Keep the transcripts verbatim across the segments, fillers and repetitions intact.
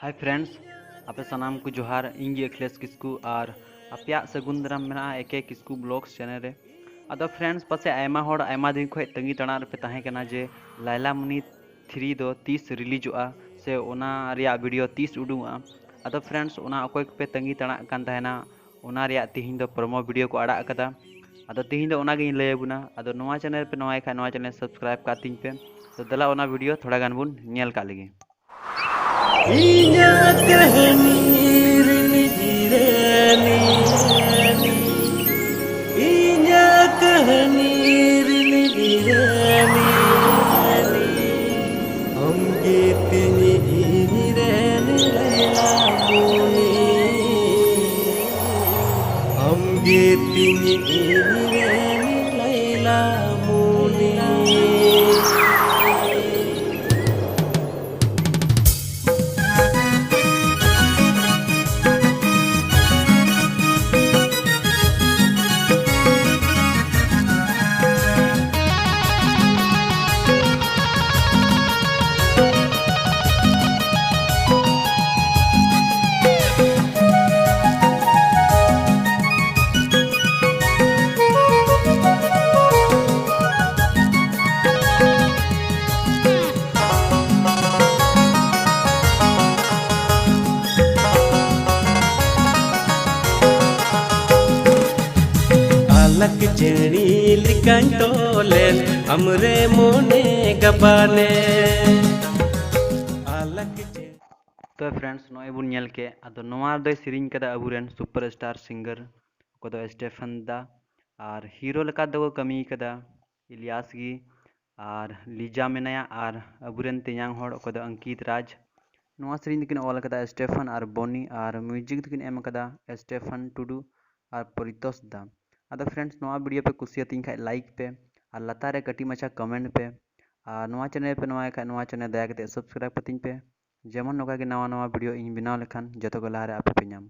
Hi friends, ᱟᱯᱮ ᱥᱟᱱᱟᱢ ᱠᱚ ᱡᱚᱦᱟᱨ᱾ ᱤᱧ ᱜᱮ ᱟᱠᱷᱤᱞᱮᱥ ᱠᱤᱥᱠᱩ ᱟᱨ ᱟᱯᱮᱭᱟᱜ ᱥᱟᱹᱜᱩᱱ ᱫᱟᱨᱟᱢ ᱢᱮᱱᱟᱜᱼᱟ ᱮ ᱠᱮ ᱠᱤᱥᱠᱩ Vlogs channel ᱨᱮ᱾ ᱟᱫᱚ friends, ᱯᱟᱥᱮᱡ ᱟᱭᱢᱟ ᱦᱚᱲ ᱟᱭᱢᱟ ᱫᱤᱱ ᱠᱷᱚᱱ ᱛᱟᱺᱜᱤ ᱛᱟᱲᱟᱜ ᱨᱮᱯᱮ ᱛᱟᱦᱮᱸ ᱠᱟᱱᱟ ᱡᱮ ᱞᱟᱭᱞᱟ ᱢᱩᱱᱤ three ᱫᱚ ᱛᱤᱥ releaseᱚᱜᱼᱟ ᱥᱮ ᱚᱱᱟ ᱨᱮᱭᱟᱜ video ᱛᱤᱥ ᱩᱰᱩᱝᱚᱜᱼᱟ᱾ ᱟᱫᱚ friends, ᱚᱱᱟ ᱚᱠᱚᱭ ᱠᱚᱯᱮ ᱛᱟᱺᱜᱤ ᱛᱟᱲᱟᱜ ᱠᱟᱱ ᱛᱟᱦᱮᱱᱟ, ᱚᱱᱟ ᱨᱮᱭᱟᱜ ᱛᱤᱦᱤᱧ ᱫᱚ promo video ᱠᱚ ᱟᱲᱟᱜ ᱟᱠᱟᱫᱟ᱾ ᱟᱫᱚ ᱛᱤᱦᱤᱧ ᱫᱚ ᱚᱱᱟ ᱜᱤᱧ ᱞᱟᱹᱭ ᱟᱵᱚᱱᱟ᱾ ᱟᱫᱚ ᱱᱚᱣᱟ channel ᱯᱮ ᱱᱟᱣᱟᱭ ᱠᱷᱟᱱ ᱱᱚᱣᱟ channel subscribe ᱠᱟᱜ ᱛᱤᱧ ᱯᱮ᱾ ᱛᱚ ᱫᱮᱞᱟ ᱚᱱᱟ video ᱛᱷᱚᱲᱟ ᱜᱟᱱ ᱵᱚᱱ ᱧᱮᱞ ᱠᱟᱜ ᱞᱮᱜᱮ᱾ ᱤᱧᱟᱹᱜ ᱠᱟᱹᱦᱱᱤ ᱨᱤᱱᱤᱡ ᱨᱟᱹᱱᱤ, ᱤᱧᱟᱹᱜ ᱠᱟᱹᱦᱱᱤ ᱨᱤᱱᱤᱡ ᱨᱟᱹᱱᱤ, ᱟᱢᱜᱮ ᱛᱤᱧ ᱤᱧ ᱨᱮᱱ ᱞᱟᱭᱞᱟ ᱢᱩᱱᱤ, ᱟᱢᱜᱮ ᱛᱤᱧ ᱤᱧ ᱨᱮᱱ ᱞᱟᱭᱞᱟ ᱢᱩᱱᱤ᱾ ᱟᱞᱟᱠ ᱪᱮᱬᱮ ᱞᱮᱠᱟᱧ ᱛᱚᱞᱮᱱ ᱟᱢᱨᱮ ᱢᱚᱱᱮ ᱜᱟᱵᱟᱱᱮ᱾ ᱟᱞᱟᱠ ᱪᱮᱬᱮ᱾ ᱛᱚ friends, ᱱᱚᱜᱼᱚᱭ ᱵᱚᱱ ᱧᱮᱞ ᱠᱮᱫ, ᱟᱫᱚ ᱱᱚᱣᱟ ᱫᱚᱭ ᱥᱮᱨᱮᱧ ᱠᱟᱫᱟ ᱟᱵᱚᱨᱮᱱ super star singer, ᱚᱠᱚᱭ ᱫᱚ ᱥᱴᱮᱯᱷᱟᱱ ᱫᱟ, ᱟᱨ hero ᱞᱮᱠᱟ ᱫᱚᱠᱚ ᱠᱟᱹᱢᱤ ᱠᱟᱫᱟ ᱤᱞᱤᱭᱟᱥ ᱜᱮ, ᱟᱨ ᱞᱤᱡᱟ ᱢᱮᱱᱟᱭᱟ, ᱟᱨ ᱟᱵᱚᱨᱮᱱ ᱛᱮᱧᱟᱝ ᱦᱚᱲ ᱚᱠᱚᱭ ᱫᱚ ᱚᱝᱠᱤᱛ ᱨᱟᱡᱽ᱾ ᱱᱚᱣᱟ ᱥᱮᱨᱮᱧ ᱫᱚᱠᱤᱱ ᱚᱞ ᱠᱟᱫᱟ ᱥᱴᱮᱯᱷᱟᱱ ᱟᱨ ᱵᱚᱱᱤ, ᱟᱨ music ᱫᱚᱠᱤᱱ ᱮᱢ ᱠᱟᱫᱟ ᱥᱴᱮᱯᱷᱟᱱ ᱴᱩᱰᱩ ᱟᱨ ᱯᱚᱨᱤᱛᱳᱥ ᱫᱟ᱾ ᱟᱫᱚ friends, ᱱᱚᱣᱟ video ᱯᱮ ᱠᱩᱥᱤᱭᱟᱛᱤᱧ ᱠᱷᱟᱡ like ᱯᱮ, ᱟᱨ ᱞᱟᱛᱟᱨ ᱨᱮ ᱠᱟᱹᱴᱤᱡ ᱢᱟᱪᱷᱟ comment ᱯᱮ, ᱟᱨ ᱱᱚᱣᱟ channel ᱯᱮ ᱱᱟᱣᱟ ᱠᱷᱟᱡ ᱱᱚᱣᱟ channel ᱫᱟᱭᱟ ᱠᱟᱛᱮ subscribe ᱠᱟᱛᱤᱧ ᱯᱮ, ᱡᱮᱢᱚᱱ ᱱᱚᱝᱠᱟ ᱜᱮ ᱱᱟᱣᱟ ᱱᱟᱣᱟ video ᱤᱧ ᱵᱮᱱᱟᱣ ᱞᱮᱠᱷᱟᱱ ᱡᱚᱛᱚ ᱠᱚ ᱞᱟᱦᱟᱨᱮ ᱟᱯᱮ ᱯᱮ ᱧᱟᱢ᱾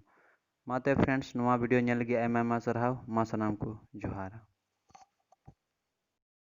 ᱢᱟ ᱛᱚᱵᱮ friends, ᱱᱚᱣᱟ video ᱧᱮᱞ ᱞᱟᱹᱜᱤᱫ ᱟᱭᱢᱟ ᱟᱭᱢᱟ ᱥᱟᱨᱦᱟᱣ᱾ ᱢᱟ ᱥᱟᱱᱟᱢ ᱠᱚ ᱡᱚᱦᱟᱨ᱾